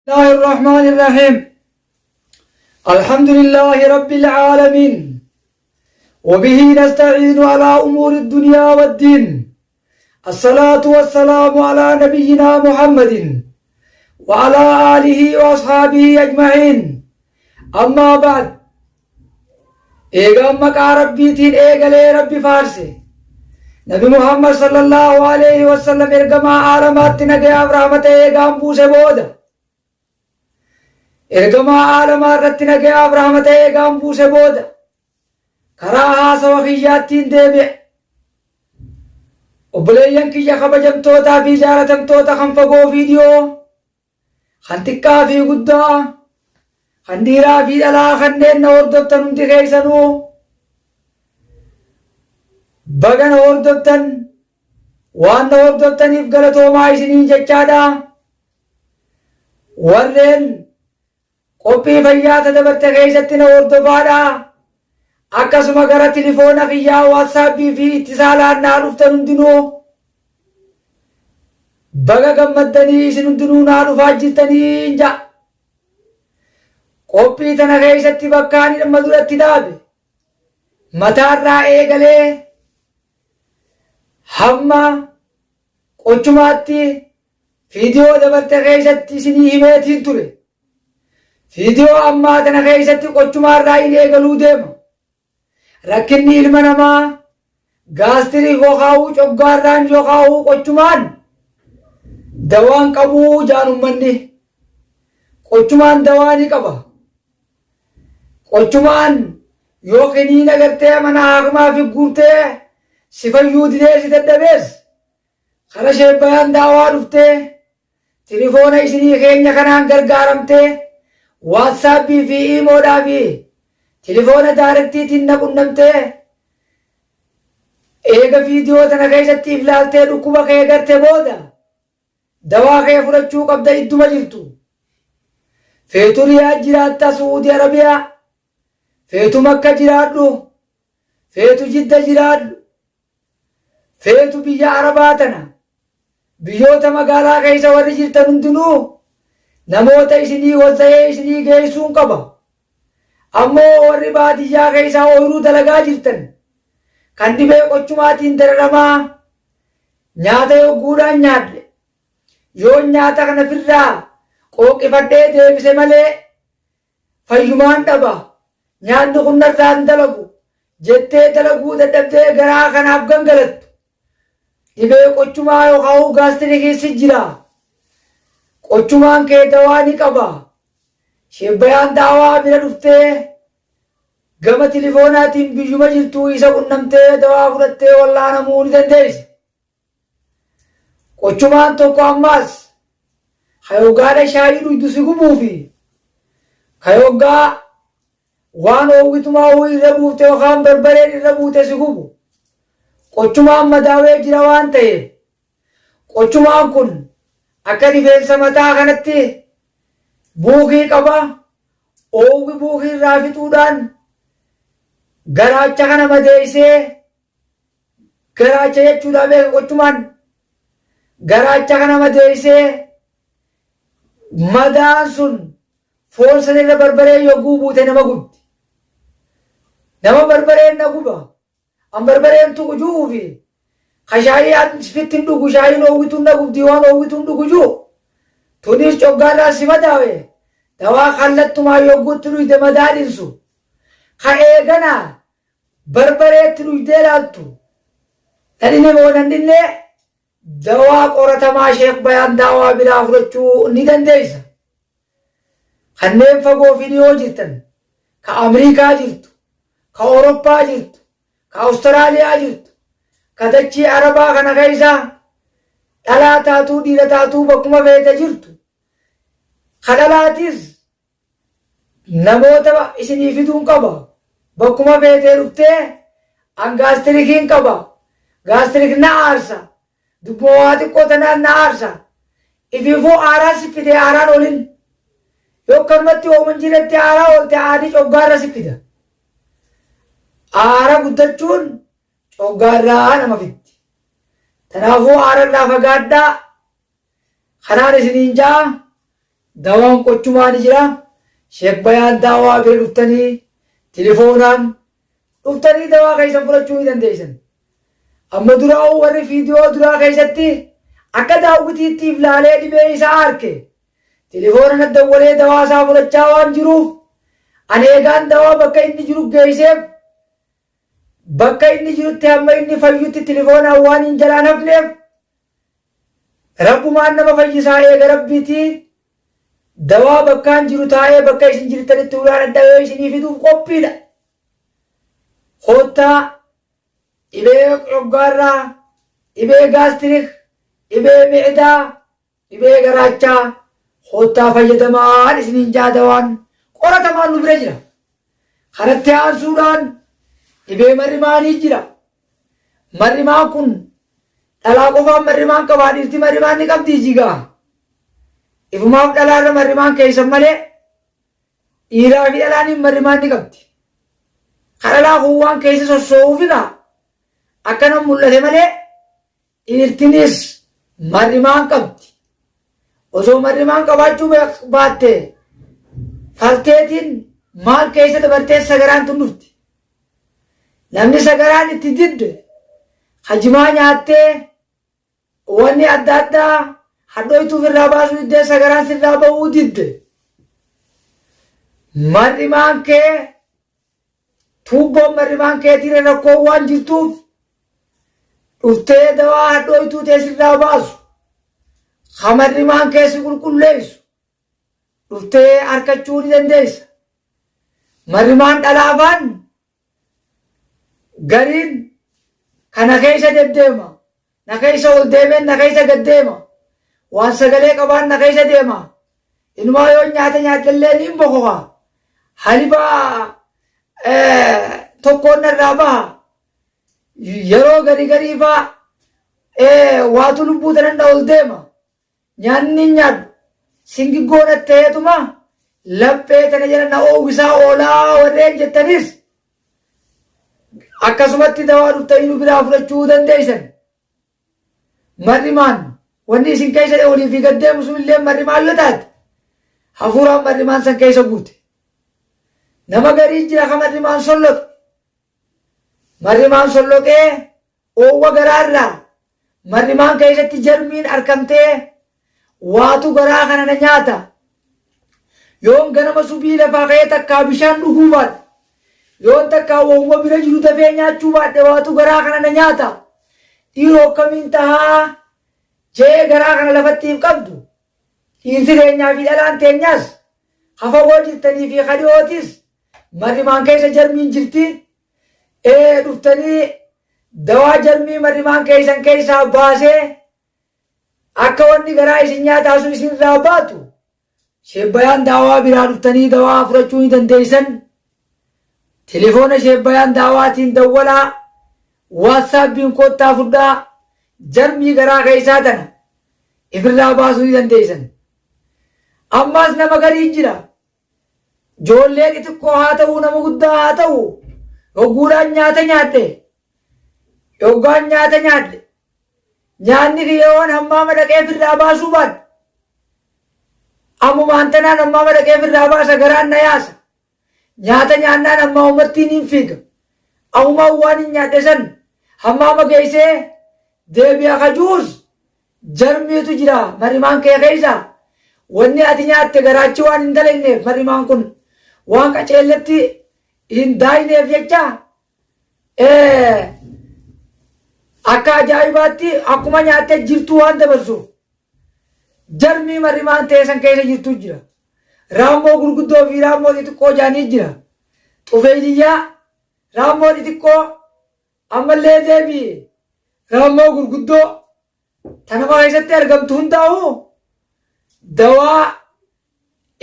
الله الرحمن الرحيم الحمد لله رب العالمين وبه نستعين على أمور الدنيا والدين الصلاة والسلام على نبينا محمد وعلى آله وأصحابه أجمعين أما بعد Eegaan maqaa Rabbiitiin eegalee Rabbi faarse. Nabi Muhammad sallallahu alaihi wasallam ergamaa aalamaatti nagayaaf rahmata eegaan buuse booda. Ergamaa aalamaa irratti nagayaaf rahmata eegaan buuse booda. Karaa haasawa kiyyaattiin deebi'e. Obboleeyyan kiyya kabajamtootaa fi jaalatamtoota kan fagoo fi dhiyoo Kan xiqqaa fi guddaa, kan dhiiraa fi dhalaa kanneen na hordoftan hundi keessanuu baga na hordoftan waan na hordoftaniif galatoomaa isiniin jechaadha. Warreen Qophii fayyaa ta dabarte keessatti na hordofaadha. Akkasuma gara tilifoona kiyyaa WhatsApp fi ittisaalaan naa dhuftan hundinuu baga gammaddanii isin hundinuu naa dhufaa jirtanii ja'a. Qophii tana keessatti bakka ani amma duratti dhaabe mataarraa eegalee hamma qochumaatti Fiidiyoo dabarte keessatti isinii himeetiin ture. Fiidiyoo ammaa tana keessatti qochumaarraa hin eegaluu deema. Rakkinni ilma namaa gaastirii yookaa'uu coggaarraan yookaa'uu qochumaan dawaan qabuu jaan ummanni. Qochumaan dawaa ni qaba. Qochumaan yoo kiniina gartee mana haakimaa fi guurtee si fayyuu didee si dadhabees Kara Sheek Bayaan Daawaa dhuftee tilifoona isinii keenya kanaan gargaaramtee Waatsaappii fi Iimoodhaa fi tilifoona daarektiitiin na qunnamtee eega viidiyoo tana keessatti if laaltee dhukkuba kee garte booda dawaa kee fudhachuu qabda idduma jirtu. Feetu Riyaad jiraatta Su'uudi Arabiyaa, feetu Makka jiraadhu, feetu Jidda jiraadhu, Feetu biyya Arabaa tana biyyoota magaalaa keessa warri jirtan hundinuu namoota isinii wazza'ee isinii geessuun qaba. Ammoo warri baadiyyaa keessaa ooyiruu dalagaa jirtan kan dhibee qochumaatiin dararamaa nyaata yogguudhaan nyaadhe yoon nyaata kana firraa qooqifadhee deebise malee fayyumaan dhaba, nyaanni kun narraa hin dalagu jettee dalaguu dadhabdee garaa kanaaf gangalattu. Dhibee qochumaa yookaan gaastirikii si jira. Qochumaan kee dawaa ni qaba. Sheebbayaan daawaa bira dhuftee gama tilifoonaatiin biyyuma jirtu isa qunnamtee dawaa fudhattee wallaanamuu ni dandeessa. Qochumaan tokko ammaas ka yoggaadha shaayii dhuydu si gubuu fi ka yoggaa waan oowwitumaa ho'i irra buufte yookaan barbareen irra buute si gubu. Qochumaan madaawee jira waan ta'eef qochumaan kun akka rifeensa mataa kanatti buukii qaba. Oowwi buukii irraa fixuudhaan garaacha kana madeessee Garaacha jechuudha beeka qochumaan. Garaacha kana madeessee madaan sun foon san irra barbaree yogguu buute nama gubdi. Nama barbareen na guba. An barbareen tuqu ju'uu fi ka shaayii an fitti hin dhugu shaayiin oowwituun na gubdi waan oowwituun dhugu ju'u. Tunis coggaarraa si madaawe dawaa kallattumaan yogguutti dhuyde madaa dhinsu. Ka eeganaa Barbaree itti dhuydee laaltu dhadhine moo nan dhinne dawaa qoratamaa Sheekh Bayaan Daawaa biraa fudhachuu ni dandeessa. Kanneen fagoo fi dhiyoo jirtan, ka Amriikaa jirtu, ka Oroppaa jirtu, ka Awustiraaliyaa jirtu, ka dachii Arabaa kana keessa dhalaa taatuu dhiira taatuu bakkuma feete jirtu, ka dhalaatis Namoota isinii fiduun qaba. Bakkuma feetee dhuftee an gaastirikiin qaba. Gaastirik na aarsa. Dubbuma waa xiqqoo tanaan na aarsa. Ifiifuu aaraa si fide aaraan olin. Yoo akkanumatti hooma hin jirretti aaraa oolte aarri coggaarra si fida. Aara guddachuun coggaarraa nama fiddi. Tanaafuu aararraa fagaadhaa. Kanaan isiniin ja'a. Dawaan qochumaa ni jira. Sheek Bayaan Daawaa bira dhuftanii tilifoonaan dhuftanii dawaa keessan fudhachuu ni dandeessan. Amma duraa'uu warri fiidiyoo duraa keessatti akka daawwitiitti if laalee dhibee isaa arke tilifoona na dawwalee dawaa isaa fudhachaa waan jiruuf ani eegaan dawaa bakka inni jiru geesseef bakka inni jirutti hamma inni fayyutti tilifoonaan waan hin jalaan hafneef Rabbumaan nama fayyisaa eega Rabbiitii dawaa bakkaan jiru taa'ee bakka isin jirtanitti ulaan dhadhawee isinii fiduuf qophiidha. Koottaa dhibee coggaarraa, dhibee gaastirik, dhibee micidaa, dhibee garaachaa koottaa fayyadamaan isiniin jaa dawaan qoratamaan nu bira jira. Kanatti aansuudhaan dhibee marrimaanii jira. Marrimaan kun dhalaa qofaan marrimaan qabaa dhiirti marrimaan ni qabdii jigaa. Ifumaaf dhalaarra marrimaan keessan malee dhiiraa fi dhalaan marrimaan ni qabdi. Ka dhalaa kun waan keessa sossoo'uufi kaa akkana mul'ate malee dhiirtinis marrimaan qabdi. Osoo marrimaan qabaachuu baatte falteetiin maal keessa dabartee sagaraan tun dhufti. Namni sagaraan itti didde hajimaa nyaattee wanni adda addaa hadhooytuuf irraa baasuu diddee sagaraan sirraa ba'uu didde. Mar'imaan kee tuubboon mar'imaan keetiirra rakkoon waan jirtuuf dhuftee dawaa hadhooytuu tee sirraa baasu ka mar'imaan kee si qulqulleessu dhuftee arkachuu ni dandeessa. Marrimaan dhalaafaan gariin kana keessa deddeema. Na keessa ol deemeen na keessa gad deema. Waan sagalee qabaan na keessa deema. Inumaa yoo nyaata nyaadhallee niin bokoka. Haliba tokkoon narraa baha. Yeroo garii garii faa waatu lubbuu tanan ol deema. Nyaanni hin nyaadhu. Singiggoo natti ta'eetuma laphee tana jala na oowwisaa oolaa warreen jettanis akkasumatti dawaa dhuftanii nu biraa fudhachuu dandeessan. Marrimaan wanni isin keessa olii fi gad deemu sun illee marrimaan yoo taate hafuuraan marrimaan san keessa guute. Nama garii jira ka marrimaan solloqe. Marrimaan solloqee oowwa garaarraa marrimaan keessatti jarmiin arkamtee waatu garaa kana na nyaata. Yoon ganama subii lafaa ka'ee takkaa bishaan dhuguu baadhe. Yoon takkaa wahuma bira jiru dafee nyaachuu baadhe waatu garaa kana na nyaata. Dhiiroo akkamiin tahaa jee garaa kana lafatti hin qabdu. Dhiirti teenyaa fi dhalaan teenyaas ka fagoo jirtanii fi ka dhiyootis marrimaan keessa jarmiin jirti. Ee dhuftanii dawaa jarmii marrimaan keessan keessaa baasee akka wanni garaa isin nyaataa sun isin irraa baatu sheebbayaan daawaa biraa dhuftanii dawaa fudhachuu ni dandeessan. Telefoona sheebbayaan daawaatiin dawwalaa waatsaappiin koottaa fudhaa jarmii garaa keessaa tana ifirraa baasuu ni dandeessan. Ammaas nama garii jira. Ijoollee xixiqqoo haa ta'uu nama guddaa haa ta'u hogguudhaan nyaata nyaadhe hoggaan nyaata nyaadhe nyaanni kiyyoon hammaama dhaqee firraa baasuu baadhe ammumaan tanaan hammaama dhaqee firraa baasa garaan na yaasa nyaata nyaannaan ammaa uummattiin hin fiiga ammumaan waan hin nyaadhe san hammaama geessee deebi'a kajuus Jarmiitu jira marrimaan kee keessa. Wanni ati nyaatte garaachi waan hin dalayneef marrimaan kun waan qaceelletti hin daayneef jecha akka ajaa'ibaatti akkuma nyaatte jirtuu waan dabarsuuf jarmii marrimaan ta'e san keessa jirtu jira. Raammoo gurguddoo fi raammoo xixiqqoo jaanii jira. Xufeeyliyyaa raammoo xixiqqoo Ammallee deebi'e raammoo gurguddoo ta nama keessatti argamtu hundaa'u dawaa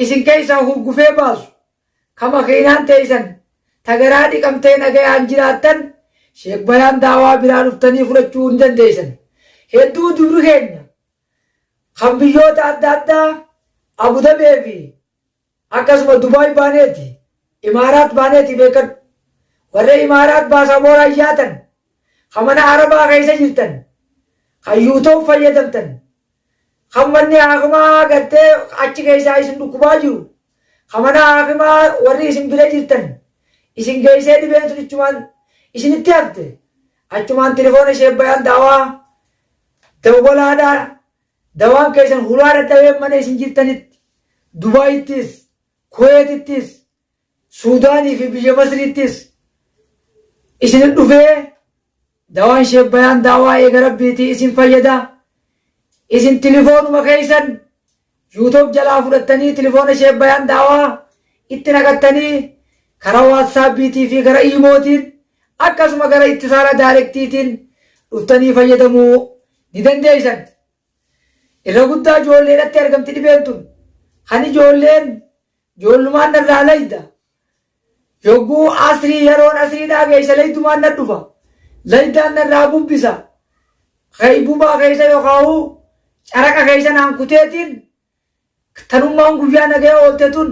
isin keessaa hurgufee baasu ka makiinaan teessan ta garaa dhiqamtee nagayaan jiraattan Sheek Bayaan daawaa biraa dhuftanii fudhachuu hin dandeessan. Hedduu dubri keenya kan biyyoota adda addaa Abudabee fi Akkasuma Dubaay baaneeti, Imaaraat baaneeti beekadhu. Warra Imaaraat baasabooraan yaatan, ka mana Arabaa keessa jirtan, ka YouTube fayyadamtan, Kan manni haakimaa gartee achi keessaa isin dhukkubaa jiru, kan mana haakimaa warri isin bira jirtan isin geessee dhibeen sun ichumaan isinitti hafte, achumaan tilifoona ishee bayaan daawaa dawwalaadhaa. Dawaan keessan hulaa dhadhawee mana isin jirtanitti, Dubaayittis, Kuweetittis, Suudaanii fi biyya Masriittis isin dhufee dawaan Sheek Bayaan Daawaa eega Rabbiitii isin fayyada. Isin tilifoonuma keessan YouTube jalaa fudhattanii tilifoona Sheek Bayaan Daawaa itti naqattanii karaa WhatsAppiitii fi gara Iimootiin akkasuma gara ittisaala daayirektiitiin dhuftanii fayyadamuu ni dandeessan. Irra guddaa ijoolleedhatti argamti dhibeen tun. Kan ijoolleen ijoollumaan narraa layda. Yogguu asrii yeroon asriidhaa geessa laydumaan na dhufa. Laydaan narraa bubbisa. Kaybubaa keessa yookaan caraqa keessa naan kuteetiin tanummaan guyyaa nagaya oolte tun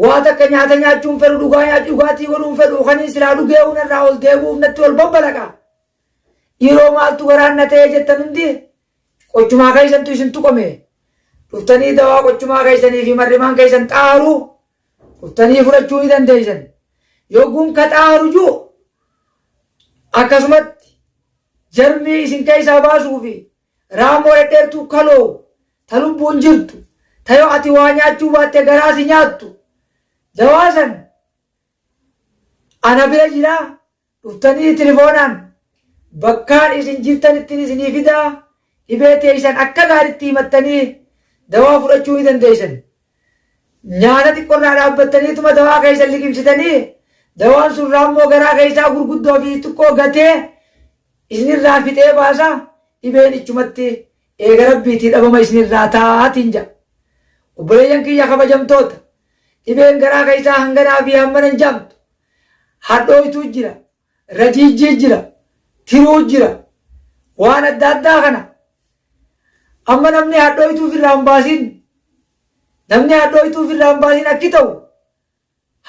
waa takka nyaata nyaachuun fedhu, dhugaa nyaachuu, dhugaatii godhuun fedhu, kaniin silaa dhugee narraa ol deebi'uuf natti ol babbalaqa. Dhiiroo maaltu garaan na ta'ee jettan hundi qochumaa keessantu isin tuqame. Dhuftanii dawaa qochumaa keessanii fi marrimaan keessan xaaru dhuftanii fudhachuu ni dandeessan. Yogguun ka xaaru jiru akkasumatti jarmii isin keessaa baasuu fi raammoo dhedheertuu kaloo ta lubbuun jirtu, ta yoo ati waa nyaachuu baatte garaa si nyaattu, dawaa san ana bira jira. Dhuftanii tilifoonaan bakkaan isin jirtanittiin isinii fidaa, dhibee teessan akka gaariitti himattanii dawaa fudhachuu ni dandeessan. Nyaata xiqqoorraa dhaabbattaniituma dawaa keessan liqimsitanii dawaan sun raammoo garaa keessaa gurguddoo fi xiqqoo gatee isinirraa fixee baasa, dhibeen ichumatti eega Rabbiitii dhabama isinirraa taatiin jedha. Obboleeyyan kiyya kabajamtoota, dhibeen garaa keessaa hanganaa fi hammana hin jedhamtu. Hadhooytuu jira, rajiijjii jira, tiruu jira, waan adda addaa kana. Amma namni hadhooytuu ofirraa hin baasin, namni hadhooytuu ofirraa hin baasin akki ta'u,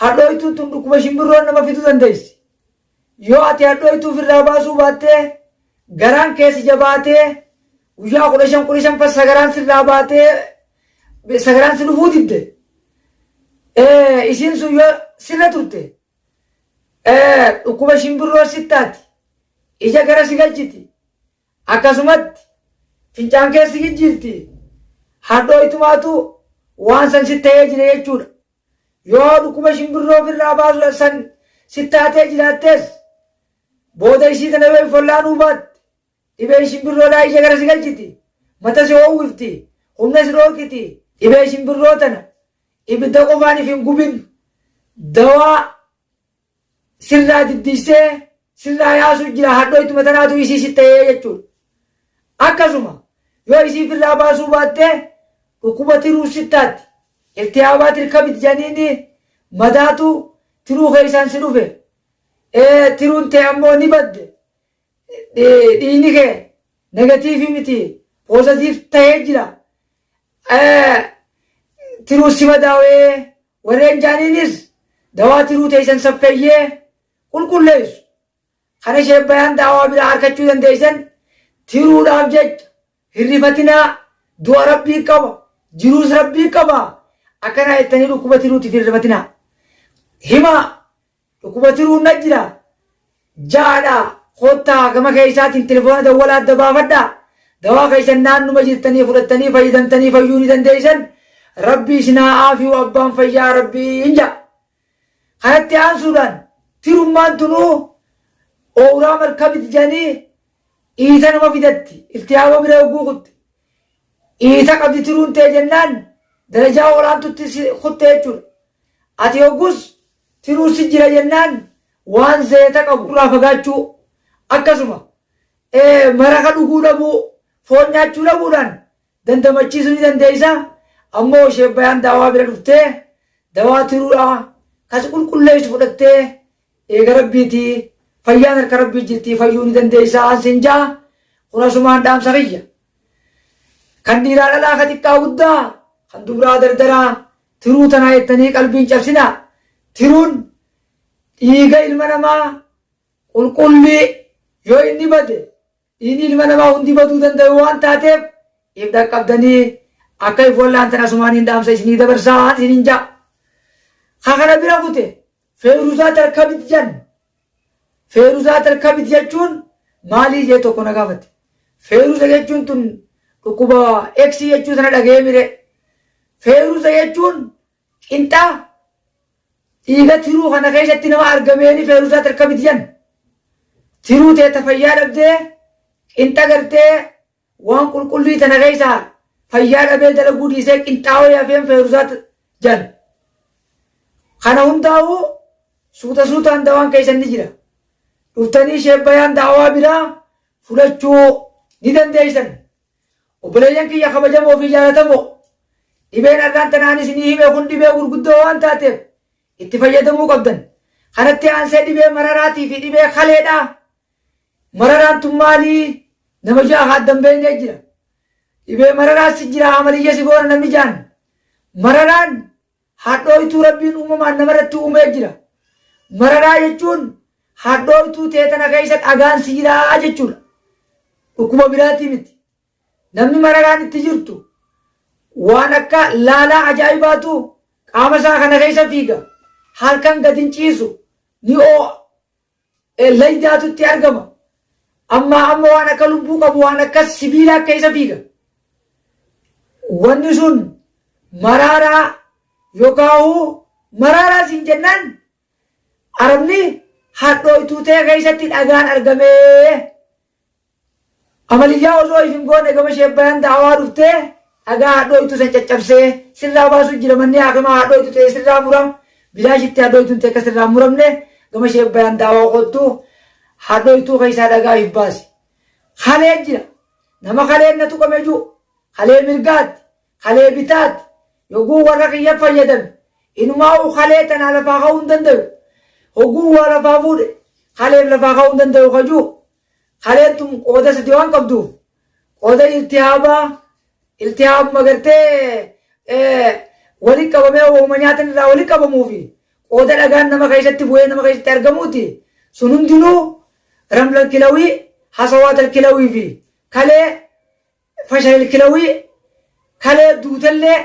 hadhooytuun tun dhukkuba shimbirroon nama fiduu dandeessi. Yoo ati hadhooytuu ofirraa baasuu baattee garaan keessi jabaatee guyyaa 15 15 fa sagaraan sirraa baatee sagaraan si dhufuu didde, isiin sun yoo sirra turte dhukkuba shimbirroo sittaati, ija gara si galchiti, akkasumatti fincaan keessa si jijjiirti. Hadhooytumaatu waan san si ta'ee jira jechuudha. Yoo dhukkuba shimbirroo ofirraa baasu san sittaatee jiraattees, booda isii tana yoo ifollaanuu baatte dhibeen shimbirroodhaa ija gara si galchiti, mata si hoowwifti, humna si dhoorkiti. Dhibee shimbirroo tana ibidda qofaan if hin gubin, dawaa sirraa diddiisee sirraa yaasuu jira. Hadhooytuma tanaatu isii si ta'ee jechuudha. Akkasuma yoo isii ofirraa baasuu baatte dhukkuba tiruu sittaatti. Iltihaabaa tirkabit janiini madaatu tiruu keessaan si dhufe. Tiruun ta'e ammoo ni badde. Dhiigni kee negatiivii miti, positive ta'ee jira. Tiruu si madaawee warreen jaaniinis dawaa tiruu teessan saffeeyyee qulqulleessu. Kana ishee bayaan daawaa biraa harkachuu dandeessan. Tiruudhaaf jecha hirrifatinaa, du'a Rabbii qaba, jiruus Rabbii qaba. Akkanaa jettanii dhukkuba tiruutiif hirrifatinaa. Himaa, dhukkuba tiruun na jira ja'aadha, kottaa gama keessaatiin telefoona dawwalaa adda baafadhaa. Dawaa keessan naannuma jirtanii fudhattanii fayyadamtanii fayyuu ni dandeessan. Rabbi isin haa aafiyu, abbaan fayyaa Rabbii hin ja'a. Kanatti aansuudhaan tirummaan tunuu ooraa malkabit jedhanii iita nama fidatti. Iltihaaba bira yogguu kutte iita qabdi tiruun ta'e jennaan darajaa olaantutti kutte jechuudha. Ati yoggus tiruu si jira jennaan waan zeeta qabu irraa fagaachuu, akkasuma maraqa dhuguu dhabuu, foon nyaachuu dhabuudhaan dandamachiisuu ni dandeessa. Ammoo ishee bayaan daawaa bira dhuftee dawaa tiruudhaa kas qulqulleessu fudhattee eega Rabbiitii fayyaan harka Rabbii jirtii fayyuu ni dandeessa ansin jaa. Kun asumaan dhaamsa kiyya. Kan dhiiraa dhalaa, ka xiqqaa guddaa, kan dubraa dardaraa, tiruu tanaa jettanii qalbiin cabsinaa. Tiruun dhiiga ilma namaa qulqullii yoo inni bade dhiigni ilma namaa hundi baduu danda'u waan taateef If dhaqqabdanii akka if wallaantan asumaaniin dhaamsa isinii dabarsaa isinin ja'a. Ka kana bira kute feeruzaa tarkabit jan. Feeruzaa tarkabit jechuun maalii jee tokko na gaafate. Feeruza jechuun tun dhukkuba eksii jechuu sana dhaga'ee mire. Feeruza jechuun qinxaa dhiiga tiruu kana keessatti nama argameeni feeruzaa tarkabit jan. Tiruu teeta fayyaa dhabdee qinxa gartee Waan qulqullii tana keessaa fayyaa dhabee dalaguu dhiisee qinxaawee hafeen feeruzaat jan. Kana hundaa'uu suuta suutaan dawaan keessan ni jira. Dhuftanii sheebbayaan da'awaa biraa fudhachuu ni dandeessan. Obboleeyyan kiyya kabajamoo fi jaalatamoo dhibeen arraan tanaan isinii hime kun dhibee gurguddoo waan taateef itti fayyadamuu qabdan. Kanatti aansee dhibee mararaatii fi dhibee kaleedhaa Mararaan tun maalii? Nama ja'a ka adda hin beekne jira. Dhibee mararaa si jira amaliyya si goona namni jaan. Mararaan hadhooytuu Rabbiin uumamaan namarratti uumee jira. Mararaa jechuun hadhooytuu tee tana keessa dhagaan si jira jechuudha. Dhukkuba biraatii miti. Namni mararaan itti jirtu waan akka laalaa ajaa'ibaatu qaama isaa kana keessa fiiga. Halkan gad hin ciisu ni oo'a. Laydaatu itti argama. Ammaa amma waan akka lubbuu qabu waan akka sibiilaa keessa fiiga. Wanni sun maraaraa yookaan maraaraa siin jennaan arabni hadhooytuu ta'e keessatti dhagaan argamee Amaliyyaa osoo if hin goone gama sheebbayaan da'awaa dhuftee dhagaa hadhooytuu san caccabsee sirraa baasuu jira manni haakimaa hadhooytu ta'e sirraa mura bilaashitti hadhooytuun ta'e akka sirraa hin muramne gama sheebbayaan da'awaa koottu hadhooytuu keessaa dhagaa if baasi. Kalee jira nama kaleen na tuqame jiru kalee mirgaatti kalee bitaatti yoguu warra kiyya fayyadame inumaa'u kalee tanaa lafaa ka'uu hin dandayu hoguu waa lafaa fuudhe kaleef lafaa ka'uu hin dandayu kajuu Kaleen tun qooda sadi waan qabduuf qooda iltihaabaa iltihaabuma gartee wali qabamee wahuma nyaatan irraa wali qabamuu fi qooda dhagaan nama keessatti bu'ee nama keessatti argamuuti. Sun hundinuu ramlal kilawii hasawaatal kilawii fi kalee fashalil kilawii kalee duutellee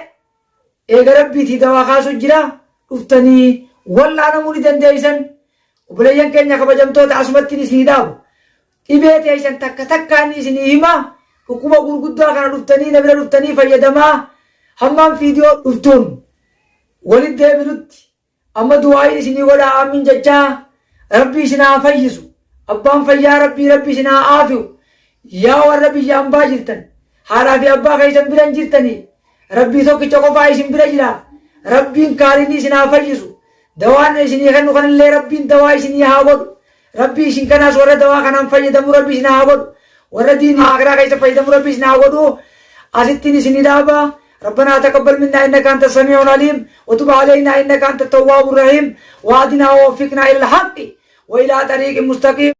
eega rabbiitii dawaa kaasuu jira dhuftanii wal'aanamuu ni dandeeysan obboleeyyan keenya kabajamtoota asumattiin isinii dhaabu dhibee teeysan takka takkaan isinii hima dhukkuba gurguddaa kana dhuftanii na bira dhuftanii fayyadamaa hammaan fiidiyoo dhuftuun walitti deebinutti Amma du'aa'ii isinii godhaa aammin jechaa rabbi isin haa fayyisu abbaan fayyaa rabbii rabbi isin haa aafi'u yaa warra biyya ambaa jirtan haadhaa fi abbaa keessan bira hin jirtanii rabbii tokkicha qofaa isin bira jira rabbiin kaalinni isin haa fayyisu dawaan isinii kennu kanallee rabbiin dawaa isinii haa godhu rabbii isin kanaas warra dawaa kanaan fayyadamu rabbi isin haa godhu warra diinii akiraa keessa fayyadamu rabbi isin haa godhu asittiin isin dhaaba ربنا تقبل منا انك انت السميع العليم وتب علينا انك انت التواب الرحيم واهدنا ووفقنا الى الحق والى طريق مستقيم.